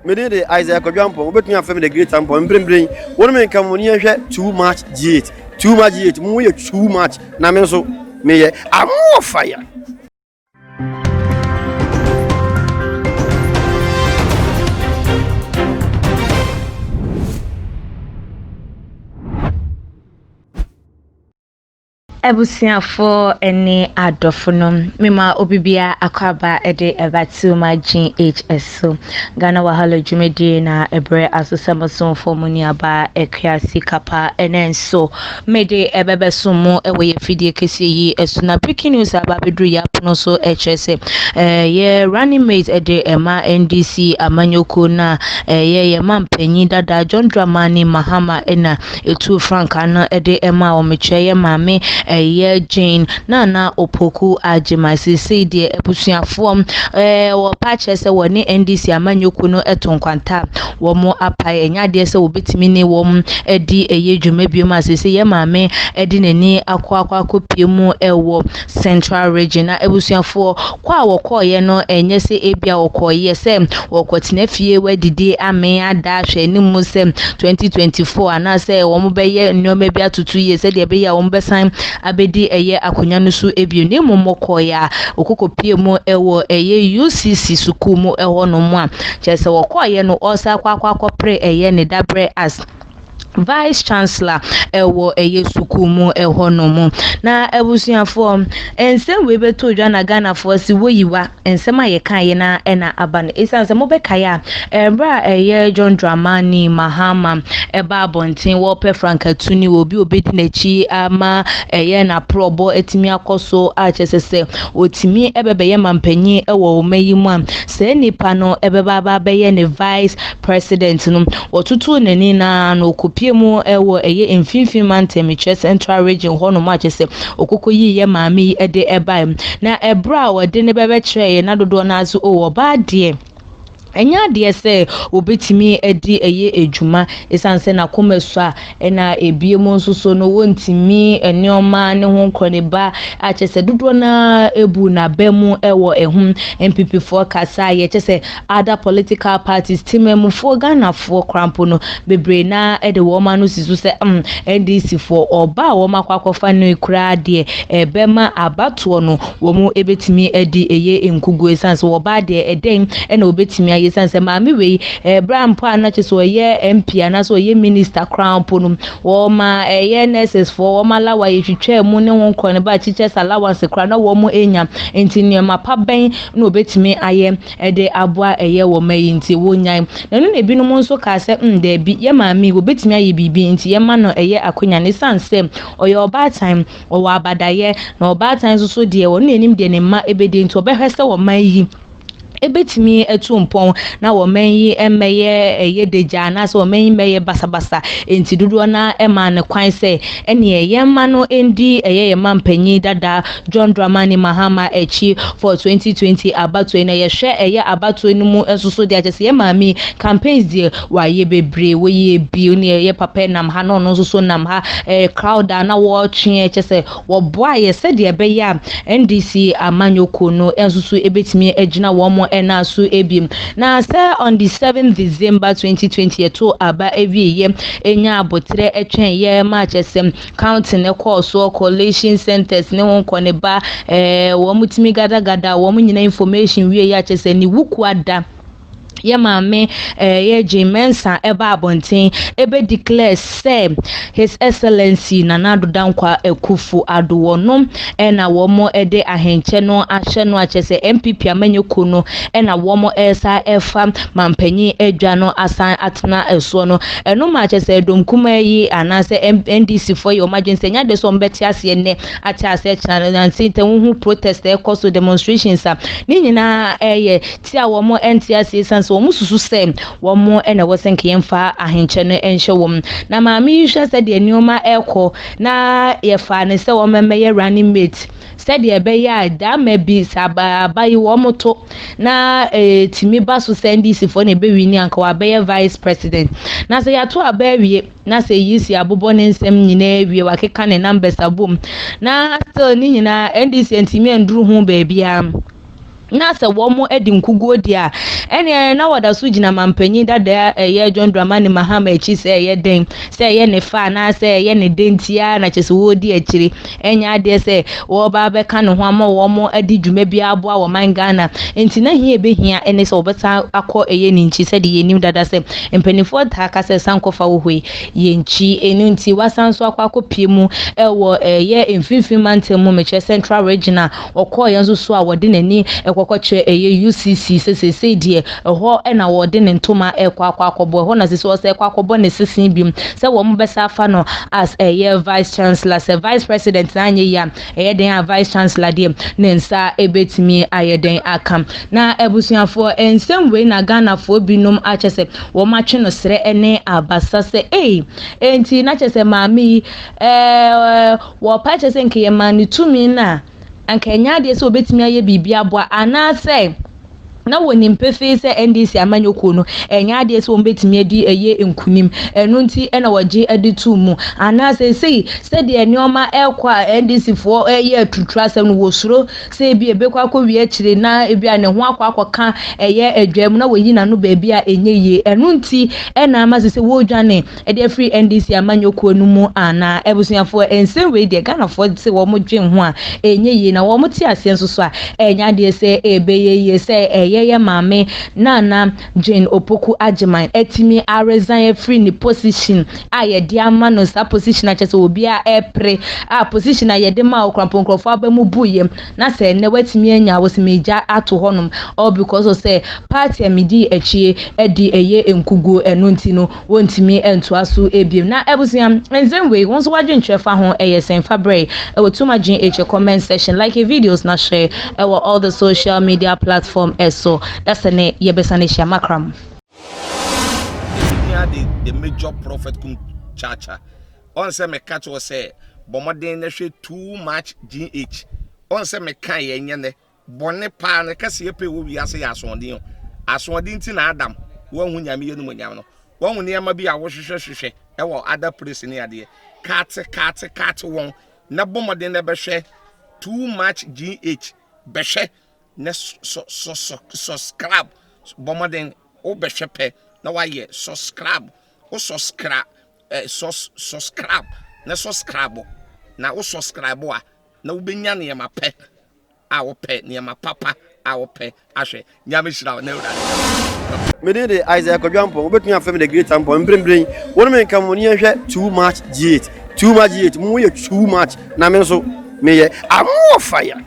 Me din de Isaiah Kwadwo Ampong, wobɛtumi afrɛ me The Great Ampong. Mprempren, wo ne me nka mo ni yɛnhwɛ Too Much G8. Too Much G8, mo yɛ too much, na me nso meyɛ I'm more fire. Abusuafoɔ ne adɔfonom, mema obibiara akwaaba de ɛba Tuma GHS so. Ghana Wahala dwumadie na ɛbrɛ aso sɛ mosomfoɔ mu nuabaa Akua Sikapa ɛnɛ nso mede ɛbɛbɛsom mo ɛwɔ yɛ fidie kɛseɛ yi ɛso. Na breaking news aba abɛduru yɛ apono so ɛkyerɛ sɛ ɛyɛ running mate ɛde ɛma NDC amanyɔkuo no a ɛyɛ yɛ mampanyin dada John Dramani Mahama ɛna ɛtuu frankaa no ɛde ɛma wɔn kyerɛ yɛ maame ɛyɛ Jane Nana Opoku Agyemang. Seesei deɛ abusuafoɔ wɔpa kyerɛ sɛ wɔne NDC amanyɔkuo no ɛto nkwanta a wɔn apae, ɛnyɛ adeɛ sɛ wɔbɛtumi ne wɔn ɛdi ɛyɛ dwuma biom a seesei yɛ maame ɛde n'ani akɔ akɔpie mu ɛwɔ Central Region. Na abusuafoɔ, kɔ a wɔkɔɔyɛ no, ɛnyɛ sɛ ebia wɔkɔɔyɛ sɛ wɔkɔtena fie wɔadidi amee ada ahwɛ anim sɛ 2024 anaasɛ wɔn bɛyɛ nneɛma bi atoto yie sɛdeɛ ɛbɛyɛ a wɔn bɛsan abɛdi ɛyɛ akonnwa no so ebio, na mmom wɔkɔɔyɛ a wɔkɔkɔpie mu ɛwɔ ɛyɛ UCC sukuu mu ɛhɔnom a kyerɛ sɛ wɔkɔɔyɛ no, ɔsan akɔ akɔpere ɛyɛ ne dabrɛ as vice chancellor ɛwɔ ɛyɛ sukuu mu ɛhɔnom. Na abusuafoɔ, nsɛm wei bɛtɔ dwa na Ghanafoɔ si woyiwa nsɛm a yɛka yɛ na ɛna aba no, ɛsiane sɛ mobɛkaeɛ a ɛberɛ a ɛyɛ John Dramani Mahama ɛba abɔnten wɔpɛ frankatuni wɔ obi obɛdi n'akyi ama ɛyɛ n'aporɔbɔ atumi akɔ so a kyerɛ sɛ wɔtumi ɛbɛbɛyɛ mampanyin ɛwɔ ɔma yi mu a, saa nipa no ɛbɛba aba abɛyɛ ne vice president no, wɔtoto n'ani na no ɔkɔpie mu ɛwɔ ɛyɛ Mfimfini Mantam, kyerɛ Central Region hɔnom a kyerɛ sɛ ɔkɔkɔ yi yɛ maame yi ɛde ɛbae. Na ɛberɛ a wɔde ne bɛbɛkyerɛ yɛ na dodoɔ no ase o ɔbaa deɛ, ɛnyɛ adeɛ sɛ obetumi adi ɛyɛ adwuma ɛsiane sɛ n'akoma so a ɛna ebie mu nso so no wɔntumi nneɛma ne ho nkɔ ne ba a kyerɛ sɛ dodoɔ naa ebu n'aba mu ɛwɔ ɛho. NPP kasa a yɛkyɛ sɛ other political parties, temamufoɔ, Ghanafoɔ korampo no bebree naa ɛde wɔn ano si so sɛ NDC foɔ ɔba a wɔn akɔ akɔfa no koraa deɛ, ɛbɛma abatoɔ no wɔn ebetumi adi ɛyɛ nkuguo, ɛsiane sɛ ɔbaa deɛ, ɛdɛn ɛna obetumi ayɛ? Ɛsiane sɛ maame wei, ɛbrɛ mpo a na kyerɛ sɛ ɔyɛ MP anaasɛ ɔyɛ minister koraa mpo no, wɔma ɛyɛ nurses foɔ wɔn allowance yɛtwitwa mu ne ho nkɔ ne ba teachers allowance koraa na wɔn enya. Nti nneɛma pa bɛn na obetumi ayɛ ɛde aboa ɛyɛ wɔn yi? Nti wɔnyan na ɛno na ebinom nso kaa sɛ daabi, yɛ maame obetumi ayɛ biribi, nti yɛma no ɛyɛ akonnwa ne san sɛ ɔyɛ ɔbaatan, ɔwɔ abadayɛ, na ɔbaatan nso so deɛ, wɔn n'anim deɛ ne mma ebedi, nti ɔbɛhwɛ sɛ wɔn yi ebetumi etu mpɔn na wɔn yi mmɛyɛ ɛyɛ degya anaasɛ wɔn yi mmɛyɛ basabasa. Nti dodoɔ na ɛma ne kwan sɛ ɛneɛ yɛmma no ndi ɛyɛ yɛn mampanyin dada John Dramani Mahama akyi for 2020 abatoɔ yi. Na yɛhwɛ ɛyɛ abatoɔ no mu nso so deɛ, akyɛ sɛ yɛ maame campaigns deɛ, wayɛ bebree, wɔyɛ bi ne ɛyɛ papa nam ha na ɔno nso so nam ha crowd a na wɔretwe, kyɛ sɛ wɔboa yɛ sɛdeɛ ɛbɛyɛ a NDC amanyɔkuo no nso so ebetumi agyina wɔn ɛna so ebiem. Na sɛ on the 7 December 2020 yɛto aba awieɛ, enya abotire ɛtwɛn yɛ ma kyɛ sɛ counting ɛkɔɔ so, collation centers ne ho nkɔ ne ba wɔn tumi gadagada wɔn nyinaa information wie yɛ akyɛ sɛ ne wuku ada, yɛ maame yɛ Jean Mensa ɛba abɔnten ɛbɛ declare sɛ His Excellency Nana Addo Dankwa Akufo Addo wɔnom ɛna wɔn ɛde ahenkyɛ no ahyɛ no, akyɛ sɛ NPP amanyɔkuo no ɛna wɔn ɛsa ɛfa mampanyin adwa no asan atena ɛsoɔ no. Ɛno ma akyɛ sɛ dɔm kumaa yi anaasɛ NDC foɔ yɛ wɔn adwene sɛ ɛnyɛ de sɛ wɔn bɛte aseɛ nnɛ ate aseɛ kyerɛ nansi ntɛn huhu protest ɛkɔ so, demonstrations a ne nyinaa ɛyɛ ti a wɔn ɛnte aseɛ, san sɛ wɔn susu sɛ wɔn ɛna ɛwɔ sɛ nka yɛmfa ahenkyɛ no ɛnhyɛ wɔn. Na maame yi hwɛ sɛdeɛ nneɛma ɛrekɔ na yɛfa ne sɛ wɔn mmɛyɛ running mate sɛdeɛ ɛbɛyɛ a dama bi sɛ aba yi wɔn to na tumi ba so sɛ NDC foɔ na ɛbɛwi ni anka wabɛyɛ vice president. Na sɛ yɛato aba awie na sɛ yi si abobɔ ne nsɛm nyinaa awie, wakeka ne numbers abom, na still ne nyinaa NDC ntumi nduru ho baabiara. Na sɛ wɔn di nkuguo deɛ a, ɛneɛ na wɔda so gyina mampanyin dada ɛyɛ John Dramani Mahama akyi sɛ ɛyɛ den, sɛ ɛyɛ ne fa anaasɛ ɛyɛ ne den nti ara na kyerɛ sɛ wɔredi akyire. Ɛnyɛ adeɛ sɛ wɔreba abɛka ne ho ama wɔn adi dwuma bi aboa wɔ man Ghana. Nti na hia ɛbɛhia ne sɛ wɔbɛsan akɔ ɛyɛ ne nkyi sɛdeɛ yɛnim dada sɛ mpanimfoɔ taa ka sɛ san kɔfa wo hɔ yi yɛ nkyi. Ɛno nti wasan nso akɔ akɔpie mu ɛwɔ ɛyɛ mfimfini mantam mu, mekyerɛ Central Region a ɔkɔɔeɛ nso so a wɔde n'ani ɛkɔkɔkyerɛ ɛyɛ UCC sɛ seesei deɛ ɛhɔ ɛna wɔde ne ntoma ɛkɔ akɔ akɔbɔ ɛhɔ na sɛ ɔsɛ ɛkɔ akɔbɔ ne sese bi sɛ wɔn bɛsa afa no as ɛyɛ vice chancellor, sɛ vice president na anyɛ yie a ɛyɛ den a vice chancellor deɛ ne nsa ɛbɛtumi ayɛ den aka. Na abusuafoɔ, nsɛm wei na Ghanafoɔ binom akyɛ sɛ wɔn atwe no serɛ ne abasa sɛ ei, enti na kyerɛ sɛ maame yi wɔpa kyerɛ sɛ nka yɛ maa ne tumi no a anka ɛnyɛ adeɛ sɛ obɛtumi ayɛ biribi aboa, anaasɛ na wɔnim pefee sɛ NDC amanyɔkuo no ɛnyɛ adeɛ sɛ wɔn bɛtumi adi ɛyɛ nkunim, ɛno nti ɛna wɔgye de to mu, anaasɛ sei sɛdeɛ nneɛma ɛrekɔ a NDC foɔ ɛyɛ atutu asɛm no, wɔsuro sɛ ebi ebɛkɔ akɔwie akyire na ebi a ne ho akɔ akɔka ɛyɛ adwa mu na wɔyi n'ano baabi a ɛnyɛ yie, ɛno nti ɛna ama sɛ wɔredwane ɛde afiri NDC amanyɔkuo no mu anaa. Abusuafoɔ, nsɛm wei deɛ Ghanafoɔ sɛ wɔn dwen ho a ɛnyɛ yie, na wɔn te aseɛ nso so a ɛnyɛ adeɛ sɛ ɛbɛyɛ yie sɛ ɛyɛ yɛ maame Nana Jane Opoku Agyeman ɛtumi aresign afiri ne position a yɛde ama no, saa position a kyerɛ sɛ obiara ɛpere a position a yɛde ma okrampo nkurɔfoɔ aba mu bu yam, na sɛ nnɛ watumi anya wɔsɛ ato hɔnom all because of sɛ party a medi akyie ɛde ɛyɛ nkuguo, ɛno nti no wɔntumi ntoa so ebiem. Na abusua, nsɛm wei wɔn nso wadwentwerɛ fa ho ɛyɛ sɛn? Fa brɛ ɛwɔ Tuma GH comment section, like videos na share ɛwɔ all the social media platform ɛso. Dasɛ ne yɛbɛsa ne hyia makram. The major prophet kum chacha ɔn sɛ meka kyerɛ sɛ bɔ mmɔden na hwɛ Too Much GH. Ɔn sɛ meka yɛ nyɛ nɛ bɔne paa no kɛseɛ pɛ wɔ wiase yɛ asoɔden o. Asoɔden nti na Adam wɔnhu Nyame yɛ no mu nyam no, wɔnhu nneɛma bi a wohwehwɛ hwehwɛ ɛwɔ other place ne adeɛ kaate kaate kaate wɔn na bɔ mmɔden na bɛhwɛ Too Much GH, bɛhwɛ na subscribe. Bɔ mmɔden wobɛhwɛ pɛ na wayɛ subscribe, wo subscribe subscribe na subscribe na wo subscribe a na wobɛnya nneɛma pɛ a wopɛ, nneɛma papa a wopɛ ahwɛ. Nyame hyira wo na Awurade. Mede de Isaiah Kwadwo wobɛtumi afrɛ me the great Ampɔn. Mprempren wɔn me nka mo ne yɛhwɛ Too Much GH, Too Much GH. Mo yɛ too much na me nso meyɛ amoɔ fire.